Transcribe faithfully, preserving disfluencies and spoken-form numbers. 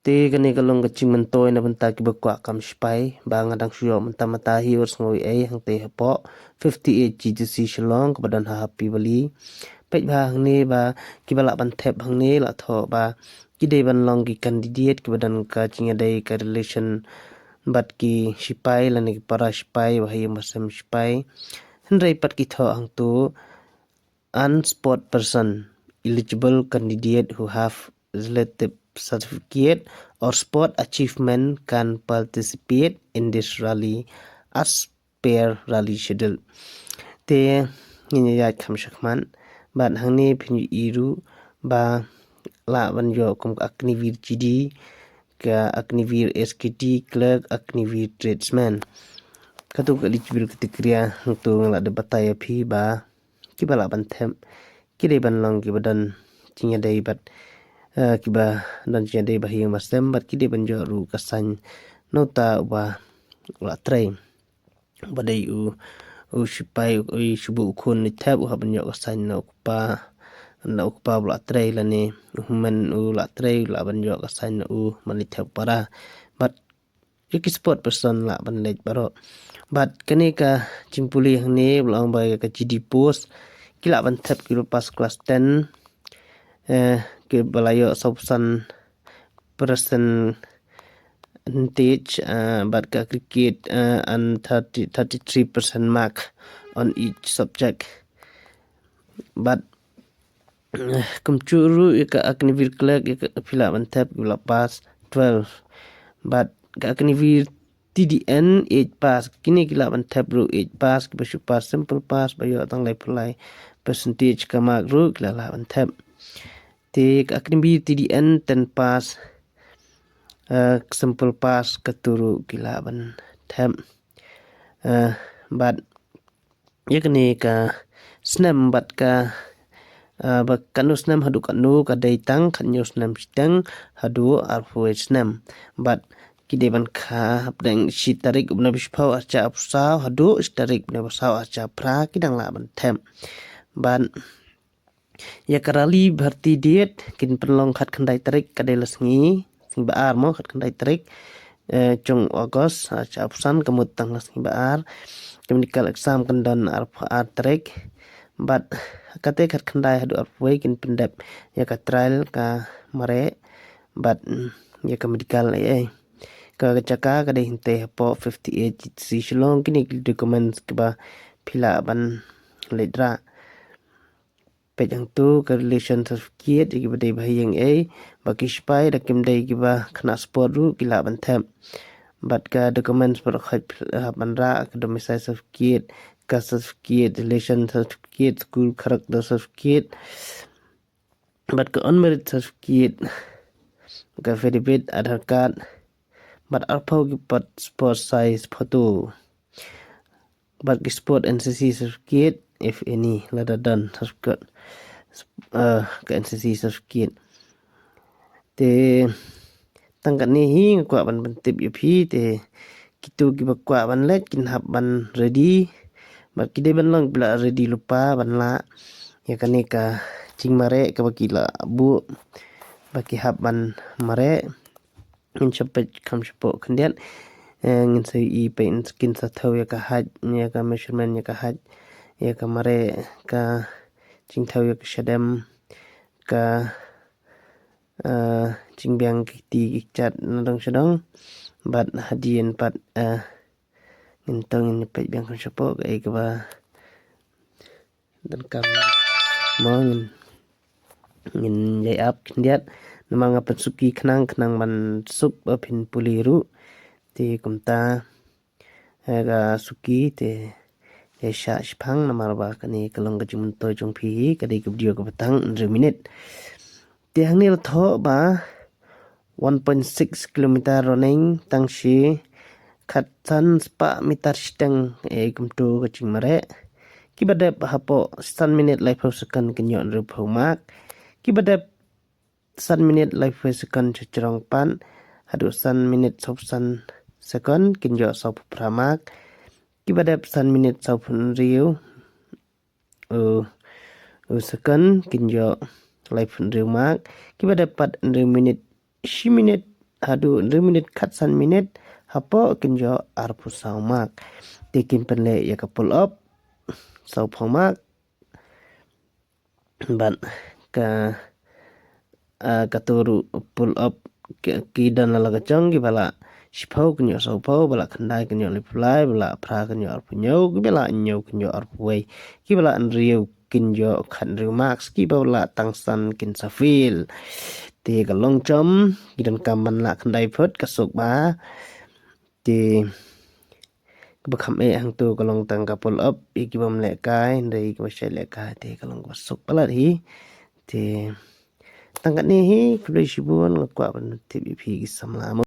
Te kane ka long ka jingmyntoi na bynta kiba kwah kam sipai, ba nga dang shu ïoh mynta mynta hi, ur sngew ei hangtei hapoh fifty-eight G T C Shillong kaba don ha Happy Valley. Peit ba hangne ba kiba lah ban thep hangne la thoh ba ki dei ban long ki candidate kiba don ka jingïadei ka relation bad ki sipai lane ki para sipai, ba ha ïing ba sem sipai. Hynrei pat ki thoh hangto, unsport person, eligible candidate who have relative certificate or sport achievement can participate in this rally as per rally schedule. Te ngin ïa ïaid kham shakhmat bad hangne phin ïohi ruh ba lah ban ïoh kum ka Agniveer G D, ka Agniveer S K T clerk, Agniveer tradesman. Kato ka eligible criteria hangto nga la dep batai ïa phi ba kiba lah ban thep ki dei ban long kiba don jingïadei bad, eh, kiba don jingïadei ba ha ïing ba sem bad ki dei ban ïoh ruh ka sign na uta uba u la trei. Ba dei u, u sipai, u, u shu buh u khun leit thep, u hap ban ïoh ka sign na u kpa, na u kpa ba u la trei lane u hynmen u la trei, u lah ban ïoh ka sign na u ban leit thep para. Bad ïa ki sport person lah ban leit baroh. Bad kane ka jingpule hangne ba long ba ïa ka G D post ki lah ban thep kiba pass klas ten, eh, kiba la ïoh sawphew san percentage, eh, bad ka cricket, eh, and thirty, thirty-three percent mark on each subject. Bad kumjuh ruh ïa ka Agniveer clerk, ïa ka phi lah ban thep kiba la pass twelve. Bad ka Agniveer T D N eight pass, kine ki lah ban thep ruh eight pass, kiba shu pass simple pass ba ïoh tang laiphew lai percentage ka mark ruh ki la lah ban thep. Te ka Agniveer T D N ten pass, eh, simple pass kato ruh ki lah ban thep. Eh, bad ïa kane ka snem bad ka, ah, ba katno snem haduh katno, ka dei tang khathynñiew snem shiteng haduh arphew wei snem. Bad ki dei ban kha hapdeng shi tarik u bnai ba shiphew arhajar arphew saw haduh shi tarik u bnai ba saw arhajar phra ki dang lah ban thep. Bad ïa ka rally bharti date kin pynlong khatkhyndai tarik, ka dei la sngi, sngi ba ar mo, khatkhyndai tarik, eh, jong August, ah, arhajar arphew san, ka mut tang la sngi ba ar. Ka medical exam kan don arphew ar tarik. Bad kata khatkhyndai haduh arphew wei kin pyndep ïa ka trial ka mareh bad, mm, ïa ka medical ei ei. Ka jaka ka dei hangtei hapoh fifty-eight G T C Shillong, kine ki documents kiba phi lah ban leit rah. Peit hangto ka relation certificate ïa kiba dei ba ha ïing ei, ba ki sipai da kim dei kiba khynnah sport ruh ki lah ban thep. Bad ka documents baroh khoit phi lah ban rah, ka domicile certificate, caste certificate, relation certificate, school character certificate, bad ka on merit certificate, ka affidavit, Aadhaar card, bad arphew ki passport size photo. Bad ki sport N C C certificate, if any, lada don certificate, eh, ka N C C certificate. Te tang katne hi nga kwah ban pyntip ïa phi, te kito kiba kwah ban leit kin hap ban ready. Bad ki dei ban long ba la ready lypa ban lah ïa kane ka jingmareh kaba ki la buh, ba ki hap ban mareh. Ngin sa peit kham shapoh khyndiat. Eh, ngin sa ïohi peit kin sa thew ïa ka height, ïa ka measurement ïa ka height, ïa ka mareh, ka jingthew ïa ka shadem, ka, eh, jingbiang ki kti ki kjat na dong sha dong. Bad hadien pat, eh, ngin tang ngin peit biang kham shapoh kaei kaba donkam mo. Ngin, ngin ïai ap khyndiat namar nga pynsuki khnang khnang ban suk ba phin pule ruh. Te kumta, eh, ka suki te ïai shah shiphang namar ba kane ka long ka jingmyntoi jong phi hi, ka dei ka video kaba tang hynriew minit. Te hangne la thoh ba one point six kilometer running, tang shi khatsan spah meter shiteng, eh, kumto ka jingmareh. Kiba dep hapoh san minit laiphew second kin ïoh hynriewphew mark. Kiba dep san minit laiphew second sha jrong pat haduh san minit sawphew san second kin ïoh sawphew phra mark. Kiba dep san minit sawphew hynriew, uh, uh, second kin ïoh laiphew hynriew mark. Kiba dep pat hynriew minit, shi minit haduh hynriew minit khatsan minit, hapoh kin ïoh arphew saw mark. Te kin pynleh ïa ka pull up, sawphew mark. Bad ka, ah, kato ruh pull up ki, ki don la ka jong, kiba lah shiphew kin ïoh sawphew, ba lah khyndai kin ïoh laiphew lai, ba lah phra kin ïoh arphew hynñiew, kiba lah hynñiew kin ïoh arphew wei, kiba lah hynriew kin ïoh khathynriew marks, kiba lah tang san kin sa fail. Te ka long jom, ki donkam ban lah khyndai phut, ka suk ba. Te kaba kham eh hangto ka long tang ka pull up, ïa ki bym lehkai, hynrei ïa kiba shait lehkai te ka long kaba suk palat hi. Te tang katne hi, khublei shibun, nga kwah ban tip ïa phi ki samla.